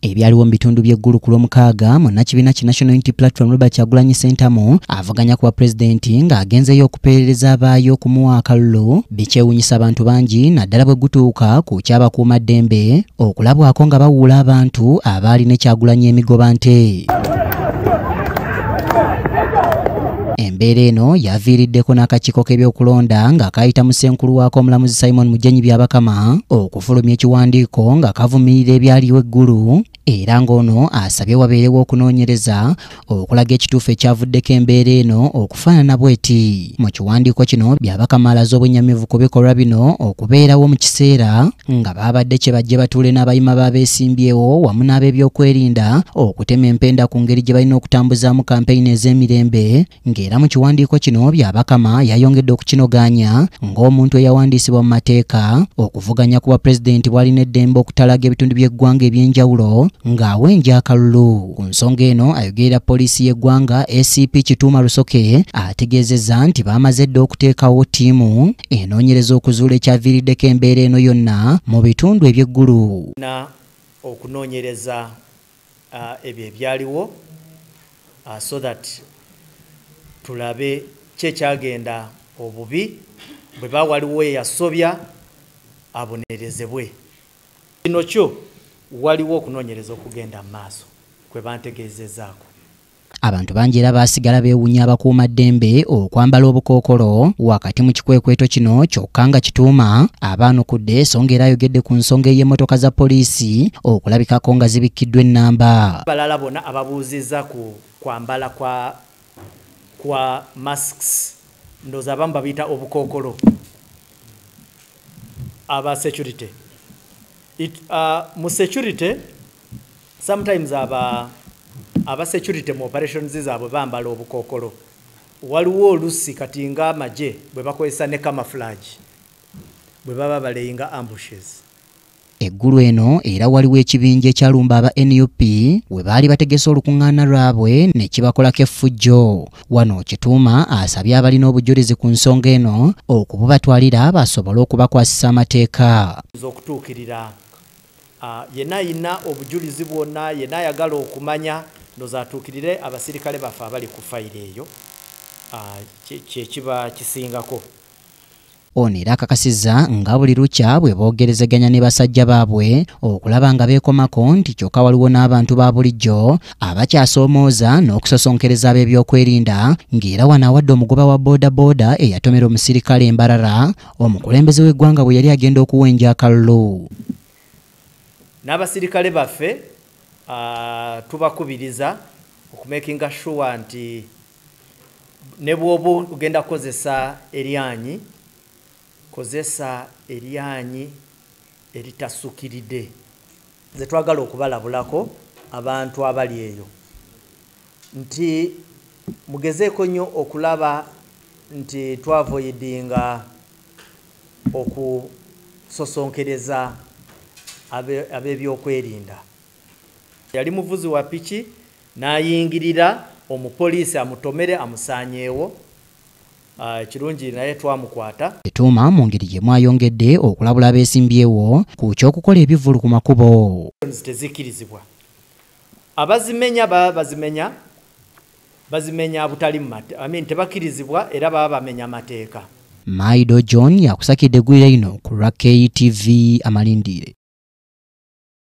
Ebyaliwo mu bitundu by'eggulu ku Lwomukaaga, munnakibiina ki National Unity Platform Robert Kyagulanyi Ssentamu avuganya ku bwapulezidenti ng'agenzeeyo okupeerereza abaayo okumuwa akalulu bikyewuunyisa abantu bangi, naddala bwe gutuuka ku ky'abakuumaddembe okulabwako nga bawuula abantu abaali ne Kyagulanyi emigoba nte. Embeera eno yaviiriddeko n'akakiiko k'ebyokulonda nga kayita mu ssenkulu waako omulamuzi Simon Mugenyi Byabakama okufulumya ekiwandiiko nga kavumirira ebyaliwo eggulu, era ng'ono asabye wabeerewo okunoonyereza okulaga ekituufu ekyavuddeko embeera eno okufaanana bw'eti. Mu kiwandiiko kino Byabakama alaze obwennyamivu ku bikolwa bino okubeerawo mu kiseera nga baabadde kye bajje batuule n'abayima b'abeesimbyewo wamu n'ab'ebyokwerinda okutema empenda ku ngeri gye balina okutambuzaamu kampeyini ez'emirembe. Ng'era mu kiwandiiko kino Byabakama yayongedde okukinogaanya ng'omuntu eyawandiisibwa mu mateeka okuvuganya ku bwapulezidenti bw'alina eddembe okutalaga ebitundu by'eggwanga eby'enjawulo ng'awenja akalulu. Ku nsonga eno ayogerera poliisi y'eggwanga ACP Kituuma Rusoke ategeezezza nti baamaze dda okuteekawo ttiimu enoonyereza okuzuula ekyaviiriddeko embeera eno yonna mu bitundu eby'eggulu. Na okunoonyereza ebyo ebyaliwo so that tulabe ki ekyagenda obubi, bwe bawaliwo eyasobya abonerezebwe. Kino kyo waliwo okunoonyereza okugenda mu maaso kwe bantegeezezzaako. Abantu bangi era baasigala beewuunya abakuumaddembe okwambala obukookolo wakati mu kikwekweto kino, kyokka nga Kituuma abaanukudde so ng'era ayogedde ku nsonga ey'emmotoka za poliisi okulabikako nga zibikkiddwa ennamba. Abalala bonna ababuuzizza ku kwambala kwa masks, ndowooza abamu babiyita obukookolo, aba security. Mu security sometimes aba security mu operations zaabwe bambala obukookolo. Waliwo olusi kati ng'amagye bwe bakozesa ne camouflage bwe baba baleyinga ambushes. Eggulu eno era waliwo ekibinja ekyalumba aba NUP we baali bategese olukuŋŋaana lwabwe ne kibakolako effujjo. Wano Kituuma asabye abalina obujulizi ku nsonga eno okububatwalira basobole okubakwasisa amateeka. Okutuukirira yenna ayina obujulizi bwonna, yenna ayagala okumanya, ndowooza atuukirire abasirikale baffe abali ku fayiro eyo, kye kiba kisingako. Ono era akakasizza nga buli lukya bwe boogerezeganya ne basajja baabwe okulaba nga beekomako nti kyokka waliwo n'abantu ba bulijjo abakyasoomooza n'okusosonkereza ab'ebyokwerinda, ng'era wano awadde omugoba wa boodabooda eyatomera omusirikale Mbarara omukulembeze w'eggwanga bwe yali agenda okuwenja akalulu. N'abasirikale baffe tubakubiriza okumakinga sure nti ne bw'oba ogenda kukozesa eryanyi, kozesa eryanyi eritasukiridde. Nze twagala okubalabulako abantu abali eyo nti mugezeeko nnyo okulaba nti twavoidinga okusosonkereza ab'ebyokwerinda. Yali muvuzi wa piki n'ayingirira omupoliisi amutomere amusaanyeewo. Ekirungi naye twamukwata. Kituuma mu ngeri gye mwayongedde okulabula abeesimbyewo ku ky'okukola ebivvulu ku makubo. Tezikkirizibwa. Abazimenya baba bazimenya butali mu tebakkirizibwa era baba bamenya amateeka. Maido John yakusakidde eggulire lino ku lwa KTV Amalindire.